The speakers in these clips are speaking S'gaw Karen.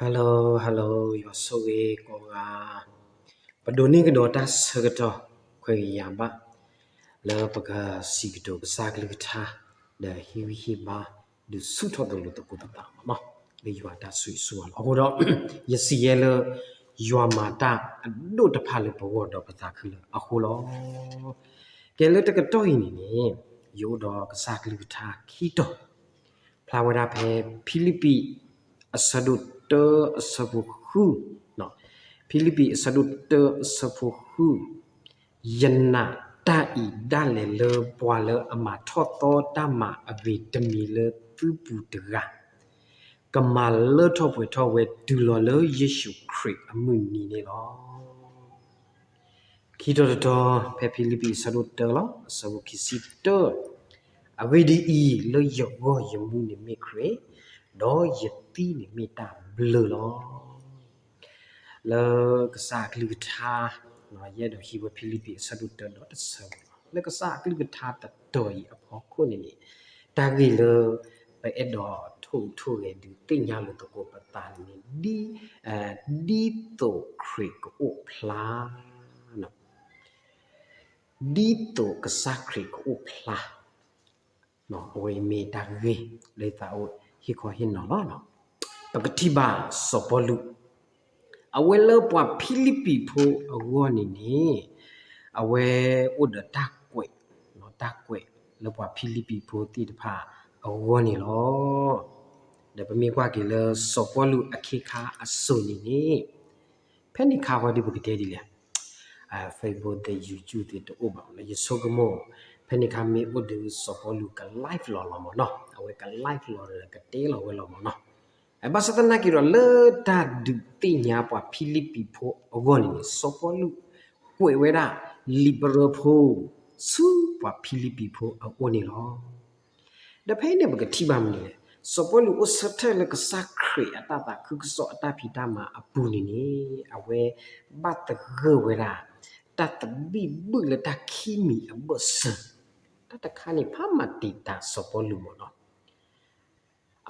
Hello hello, ယွၤဆိၣ်ဂ့ၤကိးဂၤ, ပဒိးန့ၢ်ကဒီးတၢ်ဆၢကတီၢ်ခွဲးယာ်ဘၣ် လၢပကစံးကတိၤကစၢ်ကလုၢ်ကထါ ဒီးဟ့ၣ်ဂံၢ်ဟ့ၣ်ဘါ ဒုးဆူၣ်ထီၣ်သလိၤသကိးပသးမးနီၤ, လၢယွၤတၢ်ဆိၣ်ဂ့ၤဆိၣ်ဝါလီၤ. အဃိဒီး ယစံးယဲလၢ ယွၤမၤတၢ်အဒိၣ်တဖၣ်လၢပဂီၢ်ဒီးပသးခုလၢအဃိလီၤ. ကဲလၢတကတီၢ်အံၤန့ၣ်န့ၣ် ယအိၣ်ဒီးကစၢ်ကလုၢ်ကထါခံတီၤ ဖျါဝဲဒၣ်ဖဲဖံလံးပံး အဆၢဒိၣ်တၢ အဆၢဖိဃု, ဖံလံးပံး အဆၢဒိၣ်တၢ အဆၢဖိဃု, ယနာ်တၢ်အံၤဒၣ်လဲာ်လၢပှၤလၢအမၤထီၣ်သီတၢ်မၤအဂ့ၤတမံၤလၢသုပူၤတဂၤ, ကမၤလၢထီၣ်ပှဲၤထီၣ်ဝဲတုၤလီၤလၢယ့ၣ်ၡူးခရံာ်အမုၢ်နံၤန့ၣ်လီၤ. ခံတီၤတတီၤ ဖဲဖံလံးပံး အဆၢဒိၣ်တၢလီၤ, အဆၢဖိခံဆံတၢ, အဂ့ၢ်ဒ်အံၤ, လၢယဂီၢ်ယမူန့ၣ်မ့ၢ်ခရံာ်, ဒီးယသံန့ၣ်မ့ၢ်တၢ်ဘျၢလီၤ. လၢကစၢ်အကလုၢ်ကထါ, ယအဲၣ်ဒိးဟံးဝဲဖံလံးပံး အဆၢဒိၣ်တၢ ဒီးတဆၢ, လၢကစၢ်အကလုၢ်ကထါတတီၤအံၤအဖီခိၣ်န့ၣ်န့ၣ်, တၢ်ဂ့ၢ်လၢ ပအဲၣ်ဒိးထိၣ်ဟူးထိၣ်ဂဲၤဒုးသ့ၣ်ညါလိာ်သကိးပသးန့ၣ်န့ၣ်, ဒ်သိးခရံာ်ကအိၣ်ဖျါ ဒ်သိးကစၢ်ခရံာ်ကအိၣ်ဖျါ, အဝဲအံၤမ့ၢ်တၢ်ဂ့ၢ်လၢယသးအိၣ်ဟ့ၣ်ခီဟ့ၣ်နီၤလီၤ. ပကထံၣ်ဘၣ်စီၤပီလူး, အဝဲလၢပှၤဖံလံးပံးဖိအဂီၢ်န့ၣ်န့ၣ်, အဝဲအိၣ်ဒီးတၢ်ကွဲး, တၢ်ကွဲးလၢပှၤဖံလံးပံးဖိသ့ၣ်တဖၣ်အဂီၢ်န့ၣ်လီၤ. ဒီးပမ့ၢ်ကွၢ်က့ၤလၢစီၤပီလူးအခ့ခါအစိၤန့ၣ်န့ၣ်, ဖဲန့ၣ်ခါဃီဒ်ပကတဲဒ်လဲၣ် Facebook သ့ၣ် YouTube သ့ၣ်တအိၣ်ဘၣ်လၢယဆိကမိၣ်, ဖဲန့ၣ်ခါမ့ၢ်အိၣ်ဒီးစီၤပီလူးက live လီၤလီၤမၢ်နီၤ, အဝဲက live လီၤဒီးကတဲလီၤဝဲလီၤမၢ်နီၤ. ဘၣ်ဆၣ်သနာ်က့ဒီးလၢတၢ်ဒုးသ့ၣ်ညါပှၤဖံလံးပံးဖိအဂီၢ်န့ၣ်န့ၣ် စီၤပီလူးကွဲးဝဲဒၣ်လံာ်ပရၢဖိ ဆူပှၤဖံလံးပံးဖိအအိၣ်န့ၣ်လီၤ. ဒီးဖဲအံၤန့ၣ် ပကထံၣ်ဘၣ်မနုၤလဲၣ်, စီၤပီလူးအိၣ်ဆၢထၢၣ်လၢကစၢ်ခရံာ်အတၢ်သးခုကစီၣ်အတၢ်ဖံးတၢ်မၤအပူၤန့ၣ်န့ၣ်, အဝဲဘၣ်သဂၢၢ်ဝဲဒၣ် တၢ်သဘံၣ်ဘုၣ်လၢတၢ်ခံမံၤအဘၢၣ်စၢၤ, တၢ်တခါန့ၣ်ဖးမၤတံာ်တာ်စီၤပီလူးမၢ်နီၤ.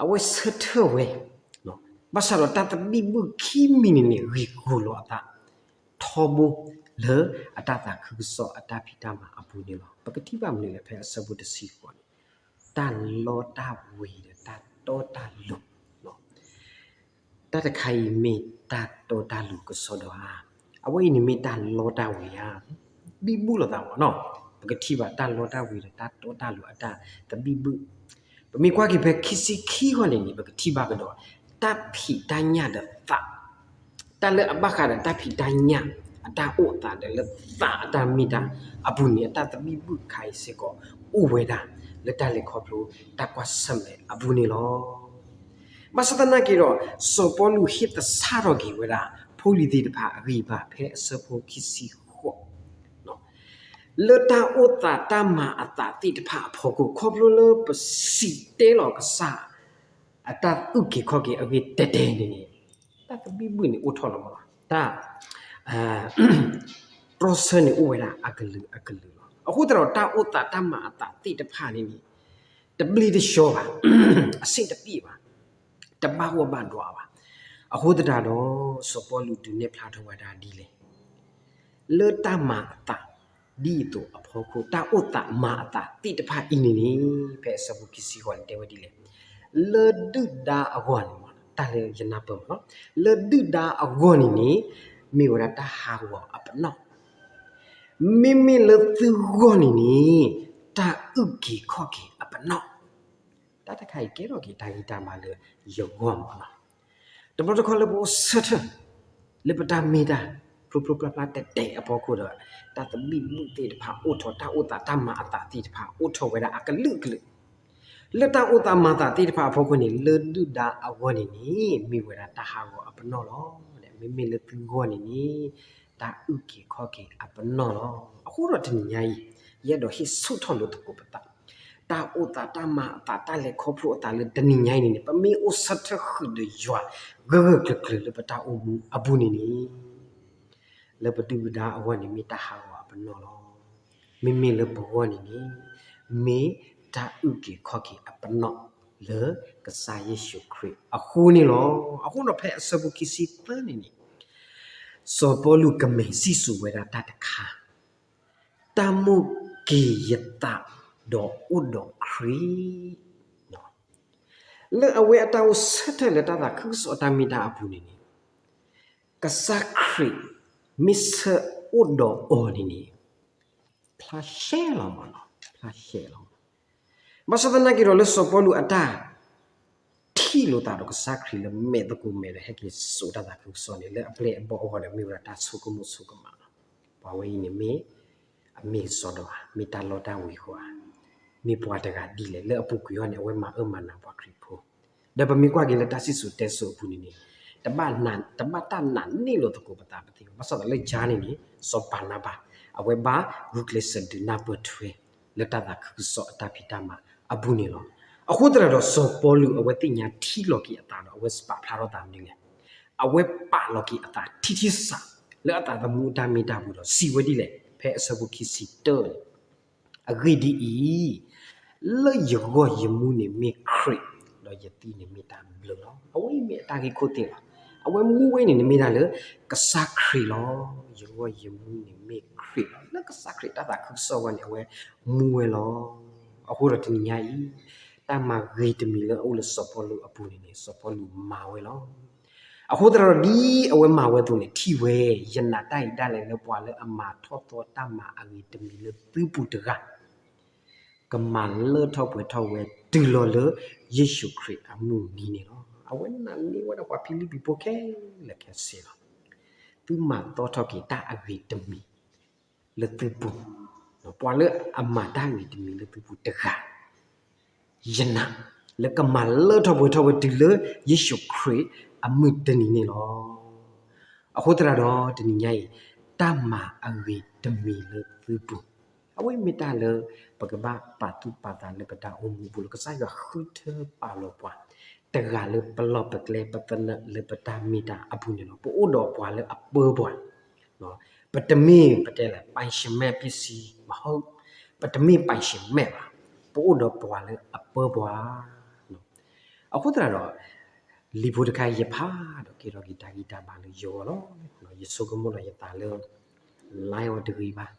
အဝဲဆၢထၢၣ်ဝဲ, ဘၣ်ဆၣ်ဒီးတၢ်သဘံၣ်ဘုၣ်ခံမံၤန့ၣ်န့ၣ် ဂ့ၤဂီၤလီၤအသး ထီဘိလၢအတၢ်သးခုကစီၣ်အတၢ်ဖံးတၢ်မၤအပူၤန့ၣ်လီၤ. ပကထံၣ်ဘၣ်မနုၤလဲၣ် ဖဲအဆၢဖိတဆံဃိးန့ၣ်, တၢ်လီတၢ်ဝ့ၤဒီးတၢ်တီတၢ်လိၤ တၢ်တခါအံၤမ့ၢ်တၢ်တီတၢ်လိၤကစီဒီဧါ, အဝဲအံၤန့ၣ်မ့ၢ်တၢ်လီတၢ်ဝ့ၤဧါ, ဘံၣ်ဘုၣ်လိာ်သးမၢ်နီၤ. ပကထံၣ်ဘၣ်တၢ်လီတၢ်ဝ့ၤဒီးတၢ်တီတၢ်လိၤအတၢ်သဘံၣ်ဘုၣ်, ပမ့ၢ်ကွၢ်က့ၤဖဲခံဆံခံဃီန့ၣ်န့ၣ် ပကထံၣ်ဘၣ်ကဒီး တၢ်ဖံးတၢ်ညၣ်ဒီးသး တၢ်လၢအဘၣ်ဃးဒီးတၢ်ဖံးတၢ်ညၣ် အတၢ်အိၣ်သးဒီးလၢသးအတၢ်မ့ၢ်တၢ်အပူၤန့ၣ် အတၢ်သဘံၣ်ဘုၣ်တခါအံၤစ့ၢ်ကီး အိၣ်ဝဲဒၣ် လၢတၢ်လဲၤခီဖျိတၢ်ကွၢ်ဆၢၣ်မဲာ်အပူၤန့ၣ်လီၤ. ဘၣ်ဆၣ်သနာ်က့ဒီး စီၤပီလူးဟ့ၣ်သဆၣ်ထီၣ်က့ၤဝဲဒၣ် ဖိလံၤသ့ၣ်တဖၣ်အဂံၢ်အဘါ ဖဲအဆၢဖိခံဆံဃိး လၢတၢ်အိၣ်သးတၢ်မၤအသးသ့ၣ်တဖၣ်အဖီခိၣ် ခီဖျိလၢပစံးတဲလီၤကစၢ် အတၢ်အုၣ်က့ၤခီၣ်က့ၤအဂ့ၢ်တဲတဲန့ၣ်န့ၣ်, တၢ်သဘံၣ်ဘုၣ်န့ၣ်အိၣ်ထီၣ်လီၤမး, တၢ် တြီဆၢန့ၣ်အိၣ်ဝဲဒၣ်အကလုာ်အကလုာ်လီၤ. အဃိသတးဒီးတၢ်အိၣ်သးတၢ်မၤအသးသ့ၣ်တဖၣ်န့ၣ်န့ၣ် တဘျ့တဆှီဘၣ်, အဆင်တပြေဘၣ်, တဘၣ်ဂီၢ်ဘၣ်ဒွးဘၣ်. အဃိသတးဒီး စီၤပီလူးဒုးနဲၣ်ဖျါထီၣ်ဝဲဒၣ်ဒ်လဲၣ် လၢတၢ်မၤအသး ဒ်အသိးအဖီခိၣ် တၢ်အိၣ်သးမၤအသးသ့ၣ်တဖၣ်အံၤန့ၣ်န့ၣ် ဖဲအဆၢဖိခံဆံဃိးန့ၣ် တဲဝဲဒ်လဲၣ်, လၢဒုၣ်ဒါအဂီၢ်န့ၣ်မး တၢ်လၢယနၢ်ပၢၢ်မးလီၤ, လၢဒုၣ်ဒါအဂီၢ်န့ၣ်န့ၣ် မ့ၢ်ဝဲဒၣ်တၢ်ဟးဂီၤအပနီၣ်, မ့မ့ၢ်လၢသုဂီၢ်န့ၣ်န့ၣ် တၢ်အုၣ်က့ၤခီၣ်က့ၤအပနီၣ်. တၢ်တခါအံၤကဲထီၣ်က့ၤတၢ်ဂံၢ်တၢ်ဘါလၢယဂီၢ်မးလီၤ. တဘျီတခီၣ်လၢပအိၣ်ဆၢထၢၣ် လၢပတၢ်မ့ၢ်တၢ် ဖျိဖျိဖျါဖျါတဲာ်တဲာ်အဖီခိၣ်ဒီး တၢ်သဘံၣ်ဘုၣ်သ့ၣ်တဖၣ်အိၣ်ထီၣ် တၢ်အိၣ်သးတၢ်မၤအသးသ့ၣ်တဖၣ်အိၣ်ထီၣ်ဝဲဒၣ်အကလုာ်ကလုာ်, လၢတၢ်အိၣ်သးမၤသးသ့ၣ်တဖၣ်အဖီခိၣ်န့ၣ် လၢဒုၣ်ဒါအဂီၢ်န့ၣ်န့ၣ် မ့ၢ်ဝဲဒၣ်တၢ်ဟးဂီၤအပနီၣ်လီၤ. မ့မ့ၢ်လၢသုဂီၢ်န့ၣ်န့ၣ် တၢ်အုၣ်က့ၤခီၣ်က့ၤအပနီၣ်လီၤ. အဃိဒီးတနံၤညါအံၤ ယအဲၣ်ဒိးဟ့ၣ်ဆူၣ်ထီၣ်လိာ်သကိးပသး တၢ်အိၣ်သးတၢ်မၤအသး တၢ်လဲၤခီဖျိအသးလၢတနံၤညါအံၤန့ၣ်န့ၣ် ပမ့ၢ်အိၣ်ဆၢထၢၣ်ဃုာ်ဒီးယွၤ ဂၢၢ်ဂၢၢ်ကျၢၤကျၢၤလၢပတၢ်အိၣ်မူအပူၤန့ၣ်န့ၣ် လၢပဒုၣ်ပဒါအဂီၢ်န့ၣ် မ့ၢ်တၢ်ဟးဂီၤအပနီၣ်လီၤ. မ့မ့ၢ်လၢပဂီၢ်န့ၣ်န့ၣ် မ့ၢ်တၢ်အုၣ်က့ၤခီၣ်က့ၤအပနီၣ် လၢကစၢ်ယ့ၣ်ၡူးခရံာ်အဃိန့ၣ်လီၤ. အဃိဒီးဖဲအဆၢဖိခံဆံသၢန့ၣ်န့ၣ် စီၤပီလူးကမ့ၢ်စံၣ်စိၤဝဲဒၣ်တၢ်တခါ, တၢ်မိၣ်က့ၤယသးဒီးအိၣ်ဒီးခရံာ် လၢအဝဲအတၢ်အိၣ်ဆၢထၢၣ်လၢတၢ်သးခုကစီၣ်အတၢ်မ့ၢ်တၢ်အပူၤန့ၣ်န့ၣ် ကစၢ်ခရံာ်မ့ၢ်ဆၢအိၣ်ဒီးအီၤန့ၣ်န့ၣ် ဖျါရှဲလီၤမးနီၤ, ဖျါရှဲလီၤ. ဘၣ်ဆၣ်သနာ်က့ဒီးလၢစီၤပီလူးအတၢ် ထံၣ်လိာ်သးဒီးကစၢ်ခရံာ်လၢမဲာ်သကိးမဲာ်ဒီးဟဲက့ၤစိာ်တၢ်သးခုကစီၣ်န့ၣ် လၢအပျဲၢ်အဘီၣ်အဂီၢ်ဒီးမ့ၢ်ဝဲဒၣ်တၢ်ဆိကမိၣ်ဆိကမးလီၤ. ပှၤဝဲအံၤန့ၣ်မ့ၢ် အမ့ၢ်ကစီဒီဧါ, မ့ၢ်တၢ်လီတၢ်ဝ့ၤဃီဧါ, မ့ၢ်ပှၤတဂၤဒ်လဲၣ်, လၢအပူၤကွံာ်အီၤန့ၣ် အဝဲမၤအၢမၤနးပှၤခရံာ်ဖိ, ဒီးပမ့ၢ်ကွၢ်က့ၤလၢတၢ်စံၣ်စိၤတဲစိၤအပူၤန့ၣ်န့ၣ် တဘၣ် တဘၣ်တၢ်နာ်န့ၢ်လိာ်သကိးပသးပသ့ဘၣ်. ဘၣ်ဆၣ်သနာ်က့လၢယၤန့ၣ်န့ၣ် စီၤဘၤနၤဘၤ အဝဲဘၣ်ဂုာ်ကျဲးစၢးဒုးနၢ်ပၢၢ်ထွဲ လၢတၢ်သးခုကစီၣ်အတၢ်ဖံးတၢ်မၤအပူၤန့ၣ်လီၤ. အဃိသတးဒီးစီၤပီလူးအဝဲသ့ၣ်ညါထံၣ်လီၤက့ၤအသးဒီး အဝဲပာ်ဖျါထီၣ်သးမနုၤလဲၣ်. အဝဲပာ်လီၤက့ၤအသးထံထံဆး လၢအသးသမူအတၢ်မ့ၢ်တၢ်ပူၤဒီးစံးဝဲဒ်လဲၣ်, ဖဲအဆၢဖိခံဆံတၢန့ၣ် အဂ့ၢ်ဒ်အံၤ, လၢယဂီၢ်ယမူန့ၣ်မ့ၢ်ခရံာ်, ဒီးယသံန့ၣ်မ့ၢ်တၢ်ဘျၢလီၤ. အဝဲအံၤမ့ၢ်အတၢ်ဂ့ၢ်ခိၣ်သ့ၣ်လီၤ. အဝဲမူဝဲန့ၣ်န့ၣ်မ့ၢ်ဒၣ်လၢကစၢ်ခရံာ်လီၤ. ယဂီၢ်ယမူန့ၣ်မ့ၢ်ခရံာ်လီၤ. လၢကစၢ်ခရံာ်တၢ်သးခုကစီၣ်အဂီၢ်န့ၣ် အဝဲမူဝဲလီၤ. အဃိဒီးတနံၤညါအံၤ တၢ်မၤဂ့ၤတမံၤလၢအအိၣ်လၢစီၤပီလူးအပူၤန့ၣ်န့ၣ် စီၤပီလူးမၤဝဲလီၤ. အဃိသတးဒီးဒ်အဝဲမၤဝဲအသိးန့ၣ် ထံၣ်ဝဲယနာ်တၢ်အံၤဒၣ်လဲာ်လၢပှၤလၢအမၤထီၣ်သီတၢ်မၤအဂ့ၤတမံၤလၢသုပူၤတဂၤ ကမၤလၢထီၣ်ပှဲၤထီၣ်ဝဲတုၤလီၤလၢယ့ၣ်ၡူးခရံာ်အမုၢ်နံၤန့ၣ်လီၤ. အဝဲနာ်န့ၢ်ဝဲဒၣ်ပှၤဖံလံးပံးဖိခဲလၢာ်ခဲဆ့လီၤ. သုမၤသီထီၣ်က့ၤတၢ်အဂ့ၤတမံၤလၢသုပူၤ, ပှၤလၢအမၤတၢ်အဂ့ၤတမံၤလၢသုပူၤတဂၤ ယနာ်လၢကမၤလၢထီၣ်ပှဲၤထီၣ်ဝဲတုၤလၢယ့ၣ်ၡူးခရံာ်အမုၢ်တနံၤန့ၣ်လီၤ. အဃိသတးဒီးတနံၤညါအံၤ တၢ်မၤအဂ့ၤတမံၤလၢသုပူၤ, အဝဲမ့ၢ်တၢ်လၢပကဘၣ်ပာ်သူၣ်ပာ်သးလၢပတၢ်အိၣ်မူပူၤလီၤ. ကစၢ်ယွၤဃုထၢပာ်လီၤပှၤ တဂၤလၢပလီၢ်ပကျဲပသနၢၣ်လၢပတၢ်မ့ၢ်တၢ်အပူၤန့ၣ်လီၤ. ပအိၣ်ဒီးပှၤလၢအပၢပှၤ ပတမ့ၢ်ပတဲလဲၣ် ပိုင်ရှင်မဲ့ပစ္စည်းမဟုတ်, ပတမ့ၢ်ပိုင်ရှင်မဲ့ဘၣ်, ပအိၣ်ဒီးပှၤလၢအပၢပှၤ. အဃိသတးဒီး လံာ်ဖိတခါအံၤယဖးဒီးကဲထီၣ်က့ၤတၢ်ဂံၢ်တၢ်ဘါလၢယဂီၢ်လီၤ. ယဆိကမိၣ်ဒီးယသးလၢ live အီၤတဂ့ၤဘၣ်,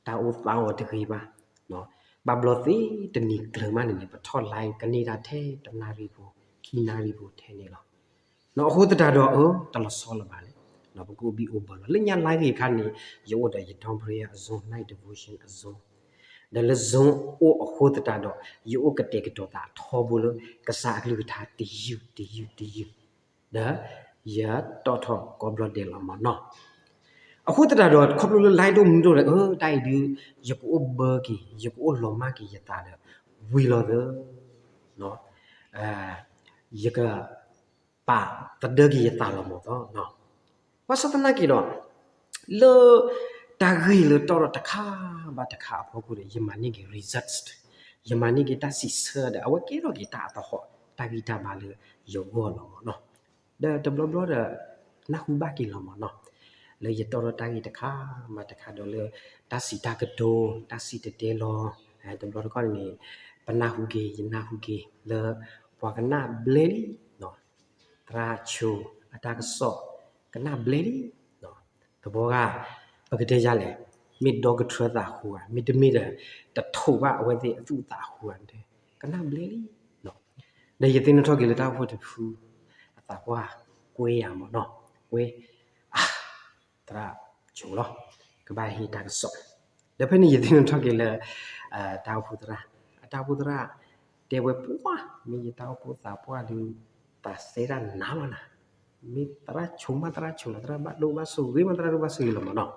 တၢ်အိၣ်သးအီၤတဂ့ၤဘၣ်, ဘၣ်ဘျီသ့တနံၤကျၢၤမးန့ၣ်န့ၣ် ပထီၣ် live ကန့ၢ်တၢ်ထဲတနၣ်ရံၣ်ဖိ ခံနၣ်ရံၣ်ဖိထဲန့ၣ်လီၤ. အဃိသတးဒီးအၢ တလီၤဆီလၢၤဘၣ်န့ၣ် ပကအိၣ်ဘံၣ်အိၣ်ဘၢလီၤ. လၢညါ live ဂ့ၤအခါန့ၣ် ယအိၣ်ဒီးယ Dawn Prayer အ Zoom, night devotion အ Zoom, ဒီးလၢ Zoom အိၣ်အဃိသတးဒီး ယအိၣ်ကတဲာ်ကတီၤသးထီဘိလၢ ကစၢ်အကလုၢ်ကထါတယုၢ်တယုၢ်တယုၢ်, ဒီးယတီၣ်ထီၣ်ကိးဘျီဒဲးလီၤမၢ်နီၤ. အဃိသတးဒီး ခီဖျိလၢ live ဒိၣ်မုၢ်ဒိၣ်ဒီး အၢ တၢ်အံၤဒုး ယကအိၣ်ဘၢက့ၤ ယကအိၣ်လီၤမၢ်က့ၤယသးဒီး ဝံၤလီၤသၢ ယက ပာ်သဒၢက့ၤယသးလီၤမၢ်သီ. ဘၣ်ဆၣ်သနာ်က့ဒီး လၢတၢ်ဂ့ၢ်လၢတီၣ်ထီၣ်တခါဘၣ်တခါအဖီခိၣ်ဒီး ယမၤန့ၢ်က့ၤ result, ယမၤန့ၢ်က့ၤတၢ်စံးဆၢဒီး အဝဲကဲထီၣ်က့ၤတၢ်အသဟီၣ် တၢ်ဂံၢ်တၢ်ဘါလၢယဂီၢ်လီၤမၢ်နီၤ. ဒီးတဘျီဘျီဒီး နၢ်ဟူဘၣ်က့ၤလီၤမၢ်နီၤ, လၢယတီၣ်ထီၣ်တၢ်ဂ့ၢ်တခါဘၣ်တခါဒီးလၢ တၢ်စံးတၢ်ကတိၤ တၢ်စံၣ်တဲၤတဲလီၤ, တဘျီတခီၣ်န့ၣ် ပနၢ်ဟူက့ၤ ယနၢ်ဟူက့ၤလၢ ပှၤကနၣ်ဘျဲလံ သရၣ်ဆိအတၢ်ကစီၣ် ကနၣ်ဘျဲလံ. သဘီဂၤ ပကတဲယၤလဲၣ်, မ့ၢ်ဒီကထြၢသးဟူဧါ, မ့တမ့ၢ်ဒီး တထိးဘၣ်အဝဲသ့ၣ်အသူၣ်အသးဟူဧါ, ကနၣ်ဘျဲလံ. ဒီးယသ့ၣ်နီၣ်ထီၣ်က့ၤလၢတၢ်အိၣ်ဖှိၣ်တဖု အသးပှၢ်ကွဲယၤမၢ်နီၤ, ကွဲ အါ သရၣ်ဆိလီၤ ကဘၣ်ဟ့ၣ်တၢ်ကစီၣ်. ဒီးဖဲန့ၣ်ယသ့ၣ်နီၣ်ထီၣ်က့ၤလၢ တၢ်အိၣ်ဖှိၣ်သရၣ်, အတၢ်အိၣ်ဖှိၣ်သရၣ် တဲဝဲပှၢ် မ့ၢ်ယတၢ်အိၣ်ဖှိၣ်သးပှၢ်ဒီး သးစဲတၢ်နးမးနၤ, မ့ၢ်သရၣ်ဆိမးသရၣ်ဆိလီၤ, သရၣ်ဘၣ်ဒိဘၣ်ဆိဂ့ၤမးသရၣ်ဒိဘၣ်ဆိဂ့ၤလီၤမၢ်နီၤ.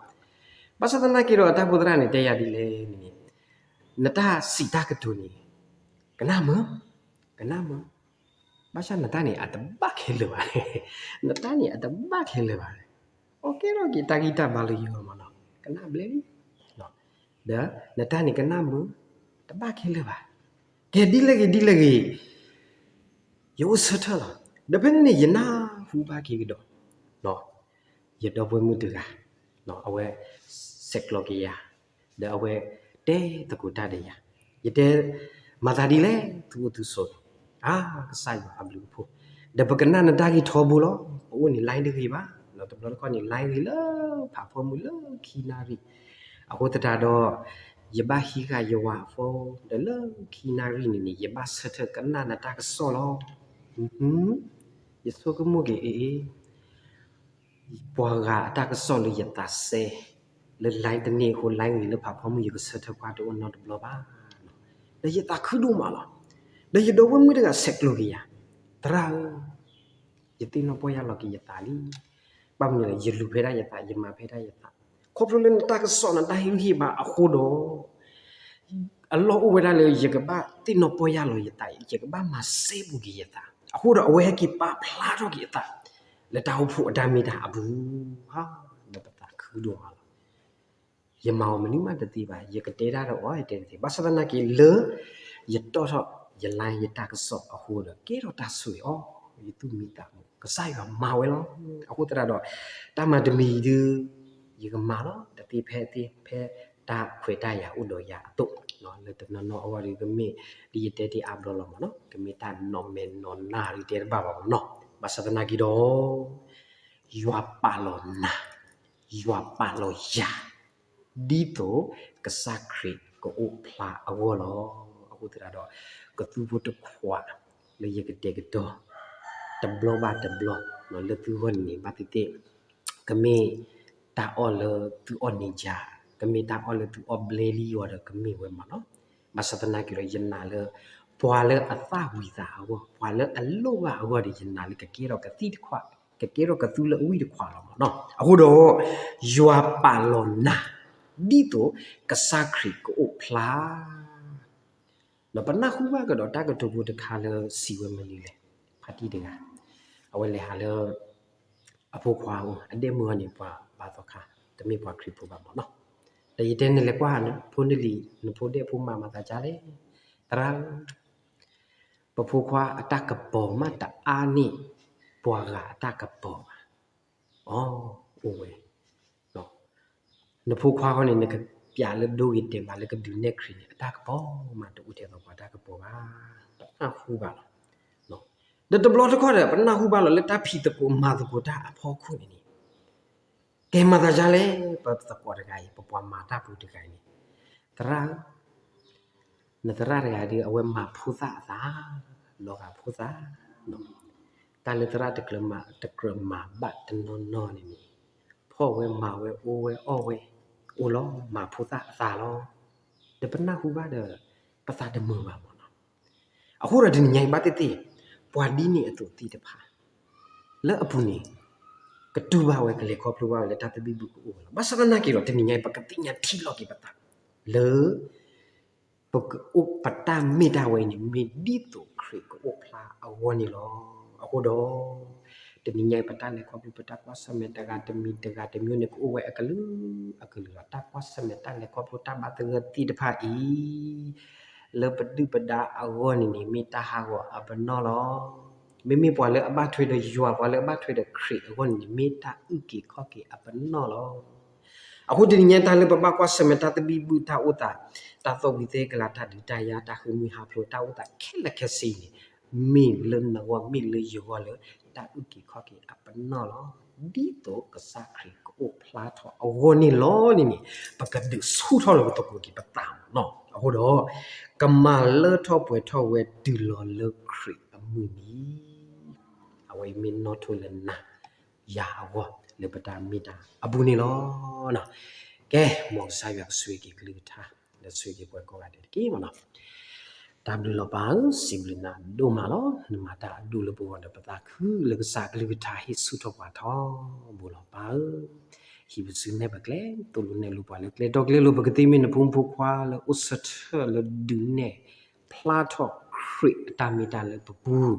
ဘၣ်ဆၣ်သနာ်က့ဒီး အတၢ်အိၣ်ဖှိၣ်သရၣ်န့ၣ် တဲယၤဒ်လဲၣ်န့ၣ် နတၢ်စံးတၢ်ကတိၤန့ၣ် ကနၣ်မုာ်, ကနၣ်မုာ်, ဘၣ်ဆၣ်နတၢ်န့ၣ် အတဘၣ်ခဲလၢာ်ဘၣ်, နတၢ်န့ၣ် အတဘၣ်ခဲလၢာ်ဘၣ်. အီကဲထီၣ်က့ၤတၢ်ဂံၢ်တၢ်ဘါလၢယဂီၢ်မၢ်နီၤ, ကနၣ်ဘျဲလံ. ဒီးနတၢ်န့ၣ်ကနၣ်မုာ်, တဘၣ်ခဲလၢာ်ဘၣ်. ကဲဒ်လဲၣ်ဂ့ၤဒ်လဲၣ်ဂ့ၤ ယအိၣ်ဆၢထၢၣ်လီၤ. ဒီးဖဲန့ၣ်န့ၣ် ယနၢ်ဟူဘၣ်က့ၤကဒီး ယဒီပုၢ်ဝဲၢ်မုၣ်တဂၤ အဝဲဆဲးကျိးက့ၤယၤ, ဒီးအဝဲတဲသကိးတၢ်ဒီးယၤ, ယတဲ မၤသးဒ်လဲၣ် သုအိၣ်သုဆိးန့ၣ်, အါ ကစၢ်ယွၤအဘျုးအဖှိၣ်, ဒီးပကနၣ်နတၢ်ဂ့ၢ်ထီဘိလီၤ. ပအိၣ်န့ၣ် line တဂ့ၤဘၣ်, ဒီးတဘျီတခီၣ်န့ၣ် line ဂ့ၤလၢဖးဖီမုၢ်လၢခံနၣ်ရံၣ်, အဃိသတးဒီး ယဘၣ်ဟံးဃာ်ယဝၤအphone ဒီးလၢခံနၣ်ရံၣ်န့ၣ်န့ၣ် ယဘၣ်ဆၢထၢၣ်ကနၣ်နတၢ်ကစီၣ်လီၤ. ယဆိကမိၣ်က့ၤအ့ၣ်အ့ၣ် ပှၤဂၤအတၢ်ကစီၣ်လၢယသးစဲ, လၢ line တန့ၢ်အဃိ line ဂ့ၤလၢဖးဖီမုၢ် ယကဆၢထၢၣ်ကွၢ်တအိၣ်နီတဘျီဘၣ်, ဒီးယသးခုဒိၣ်မးလီၤ. ဒီးယဒီပုၢ်ဝဲၢ်မုၣ်တဂၤဆဲးကျိးက့ၤယၤ, သရၣ်ဧၢ, ယသ့ၣ်နီၣ်ပီၢ်ယၢ်လီၤက့ၤယသးလံ. ဘၣ်မနုၤလဲၣ်, ယလူၤဖဲဒၣ်ယသး, ယမၤဖဲဒၣ်ယသး, ခီဖျိလၢနတၢ်ကစီၣ်နတၢ်ဟ့ၣ်ဂံၢ်ဟ့ၣ်ဘါအဃိဒီး အလီၢ်အိၣ်ဝဲဒၣ်လၢယကဘၣ်သ့ၣ်နီၣ်ပီၢ်ယၢ်လီၤယသး, ယကဘၣ်မၤစဲဘူးက့ၤယသး, အဃိဒီးအဝဲဟဲက့ၤပာ်ဖျါထီၣ်က့ၤအသး လၢတၢ်အိၣ်ဖှိၣ်အတၢ်မ့ၢ်တၢ်အပူၤ, ဒီးပသးခုဒိၣ်မးလီၤ. ယမၤအီၤမနုၤမးတသ့ဘၣ်, ယကတဲတၢ်ဒီးအီၤ ယတဲတသ့, ဘၣ်ဆၣ်သနာ်က့လၢ ယတီၣ်ထီၣ်ယ line ယတၢ်ကစီၣ်အဃိဒီး ကဲထီၣ်တၢ်ဆိၣ်ဂ့ၤအီၤ, ယသူၣ်မံသးမုာ်, ကစၢ်ယွၤမၤဝဲလီၤ. အဃိသတးဒီး တၢ်မၤတမံၤဒုး ယကမၤလီၤ, တသ့ဖဲသ့ဖဲ တၢ်ခွဲးတၢ်ယာ်အိၣ်ဒီးယၤအသိး, လၢတနီၤနီၤအဂီၢ်ဒီး ကမ့ၢ်ဒ်ယတဲတ့ၢ်အါဘျီလီၤမးနီၤ, ကမ့ၢ်တၢ်နီၢ်မဲာ်နီၢ်နၢ်ဒ်တဲတဘၣ်ဘၣ်မးနီၤ, ဘၣ်ဆၣ်သနာ်က့ဒီး ယွၤပာ်လီၤနၤ, ယွၤပာ်လီၤယၤ, ဒ်သိးကစၢ်ခရံာ်ကအိၣ်ဖျါအဂီၢ်လီၤ. အဃိသတးဒီး ကသူဖိတခွး လၢယကတဲာ်ကတီၤ တဘျီဘၣ်တဘျီ လၢသုဂီၢ်န့ၣ်န့ၣ် ဘၣ်သ့ၣ်သ့ၣ် ကမ့ၢ်တၢ်အီၣ်လၢသုအီၣ်န့ၢ်ယၤ, ကမ့ၢ်တၢ်အီၣ်လၢသုအီၣ်ဘျဲလံအီၤဒီး ကမ့ၢ်ဝဲမးနီၤ. ဘၣ်ဆၣ်သနာ်က့ဒီး ယနာ်လၢ ပှၤလၢအသၣ်ဝံၤသးအဂီၢ်, ပှၤလၢအလိၣ်ဘၣ်အဂီၢ်ဒီး ယနာ်လၢကကဲထီၣ်ကသံၣ်တခွး, ကကဲထီၣ်ကသူလၢအဝံၣ်တခွးလီၤမးနီၤ. အဃိဒီး ယွၤပာ်လီၤနၤ ဒ်သိးကစၢ်ခရံာ်ကအိၣ်ဖျါ ဒီးပနၢ်ဟူဘၣ်ကဒီးတၢ်ကတိၤဖိတခါလၢစံးဝဲမနုၤလဲၣ်, ဖါတံၢ်တဂၤ, အဝဲလဲၤဟးလၢ အဖိခွါအအိၣ်, အဒဲမုၢ်အီၤန့ၣ် ပှၤဘါသီခါ, တမ့ၢ်ပှၤခရံာ်ဖိဘၣ်မးနီၤ. ဒီးယတဲန့ၣ်လဲၤကွၢ်နဖိနလံၤ, နဖိဒဲၣ်ဖိမၤမၤသးဒ်လဲၣ်, သရၣ်ဧၢ, ပဖိခွါအတၢ်ကပီၤမးတအါန့ၢ် ပှၤဂၤအတၢ်ကပီၤဘၣ်. အီ, အိၣ်ဝဲ နဖိခွါဃီန့ၣ် နကပျးလၢဒိဂ့ၤတဲာ်ဘၣ်လၢကဒုးနဲၣ်ခရံာ်န့ၣ် အတၢ်ကပီၤမးတအိၣ်ထဲသိးပှၤတၢ်ကပီၤဘၣ်. ပနၢ်ဟူဘၣ်လီၤ. ဒီးတဘျီတခီၣ်ဒီး ပနၢ်ဟူဘၣ်လီၤလၢတၢ်ဖံးသကိးမၤသကိးတၢ်အဖီခိၣ်န့ၣ်န့ၣ်, ကဲမၤသးဒ်လဲၣ်, ပသကိးတဂၤအံၤ, ပပှၤမၤတၢ်ဖိတဂၤအံၤန့ၣ်, သရၣ်ဧၢ, နသရၣ်တဂၤဒီး အဝဲမၤဖိသၣ်အသး, လီၤဂာ်ဖိသၣ်, တၢ်လၢသရၣ်တကြၢးမၤတကြၢးမၤဘၣ်တနီၤနီၤန့ၣ်န့ၣ်, ဖီၣ်ဝဲမၤဝဲအိၣ်ဝဲအီၣ်ဝဲ, အိၣ်လီၤမၤဖိသၣ်အသးလီၤ. ဒီးပနၢ်ဟူဘၣ်ဒီး ပသးတမုာ်ဘၣ်မးနီၤ. အဃိဒီးတနံၤညါအံၤဘၣ်သ့ၣ်သ့ၣ်, ပှၤဒ်န့ၣ်အသိးသ့ၣ်တဖၣ် လၢအပူၤန့ၣ် ကတူၢ်ဘၣ်ဝဲ ကလဲၤခီဖျိဘၣ်ဝဲလၢတၢ်သဘံၣ်ဘုၣ်ကအိၣ်ဝဲလီၤ. ဘၣ်ဆၣ်သနာ်က့ဒီး တနံၤညါအံၤ ပကသ့ၣ်ညါထံၣ်လီၤက့ၤပသး လၢ ပကအိၣ်ပတၢ်မ့ၢ်တၢ်ဝဲအံၤန့ၣ် မ့ၢ်ဒ်သိးခရံာ်ကအိၣ်ဖျါအဂီၢ်န့ၣ်လီၤ. အဃိဒီး တနံၤညါအံၤ ပတၢ်လဲၤခီဖျိ ပတၢ်ကွၢ်ဆၢၣ်မဲာ်တဂၤတမံၤတဂၤတမံၤန့ၣ် ကအိၣ်ဝဲအကလုာ်အကလုာ်လီၤ. တၢ်ကွၢ်ဆၢၣ်မဲာ်တၢ်လဲၤခီဖျိတၢ်ဘၣ်သဂၢၢ်သ့ၣ်တဖၣ်အံၤ လၢပဒုၣ်ပဒါအဂီၢ်န့ၣ်န့ၣ် မ့ၢ်တၢ်ဟးဂီၤအပနီၣ်လီၤ. မ့မ့ၢ်ပှၤလၢအဘၣ်ထွဲဒီးယွၤ ပှၤလၢအဘၣ်ထွဲဒီးခရံာ်အဂီၢ်န့ၣ်န့ၣ် မ့ၢ်တၢ်အုၣ်က့ၤခီၣ်က့ၤအပနီၣ်လီၤ. အဃိတနံၤညါ တၢ်လၢပဘၣ်ကွၢ်ဆၢၣ်မဲာ်တၢ်သဘံၣ်ဘုၣ် တၢ်အိၣ်သး တၢ်သီၣ်ဝံၤသဲကလၤ တၢ်ဒုးတၢ်ယၤ တၢ်ဃ့ၢ်မှံဟးဖျိး တၢ်အိၣ်သးခဲလၢာ်ခဲဆ့အံၤန့ၣ် မ့ၢ်လၢနဂီၢ် မ့ၢ်လၢယဂီၢ်လၢ တၢ်အုၣ်က့ၤခီၣ်က့ၤအပနီၣ်လီၤ. ဒ်သိးကစၢ်ခရံာ်ကအိၣ်ဖျါထီၣ်အဂီၢ်န့ၣ်လီၤန့ၣ်န့ၣ် ပကဒုးဆူၣ်ထီၣ်လၢပသကိးက့ၤပသးမးနီၤ. အဃိဒီး ကမၤလၢထီၣ်ပှဲၤထီၣ်ဝဲတုၤလီၤလၢခရံာ်အမုၢ်နံၤ, အဝဲအံၤမ့ၢ်နီၣ်ထိလၢနၤယၤအဂီၢ် လၢပတၢ်မ့ၢ်တၢ်အပူၤန့ၣ်လီၤ. ကဲ, မ်ကစၢ်ယွၤကဆိၣ်ဂ့ၤက့ၤကလုၢ်ကထါ ဒီးဆိၣ်ဂ့ၤက့ၤပှၤကိးဂၤဒဲးတက့ၢ်မးနီၤ. တၢ်ဘျုးလီၤပၢ်ဧၢ, စံးဘျုးနၤဒိၣ်မးလီၤ. နမၤတၢ်အဒိၣ်လၢပဂီၢ်ဒီး ပသးခုလၢကစၢ်အကလုၢ်ကထါဟ့ၣ်ဆူၣ်ထီၣ်ပှၤထီဘိလီၤပၢ်ဧၢ. ဟံးပစုနဲၣ်ပကျဲ, သိၣ်လိနဲၣ်လိပှၤလၢကျဲတီကျဲလိၤ, ပကသ့မ့ၢ်နဖိမုၣ်ဖိခွါလၢအိၣ်ဆၢထၢၣ်လၢဒုးနဲၣ်ဖျါထီၣ်ခရံာ်အတၢ်မ့ၢ်တၢ်လၢပပူၤ,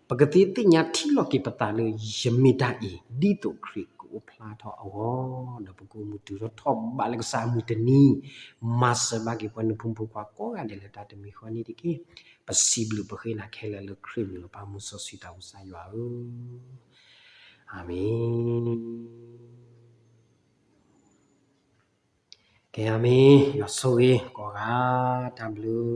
ပကသ့သ့ၣ်ညါထံၣ်လီၤက့ၤပသးလၢယမ့ၢ်တၢ်အံၤ ဒ်သိးခရံာ်ကအိၣ်ဖျါထီၣ်အဂီၢ်, ဒီးပကအိၣ်မူတုၤထီၣ်ထီၣ်ဘးလၢကစၢ်အမုၢ်တနံၤ, မၤစၢၤဘၣ်က့ၤပှၤနဖိမုၣ်ဖိခွါကိးဂၤဒဲးလၢတၢ်တမံၤဃီန့ၣ်တက့ၢ်. ပစံးဘျုးပဃ့နၤခဲလၢာ်လၢခရံာ်မံၤလီၤ. ပၢ်မုၢ်စီဆှံသးဝံၣ်ကစၢ်ယွၤဧၢ, အၤမ့ၣ်. ကဲအၤမ့ၣ်, ယွၤဆိၣ်ဂ့ၤကိးဂၤ, တၢ်ဘျုး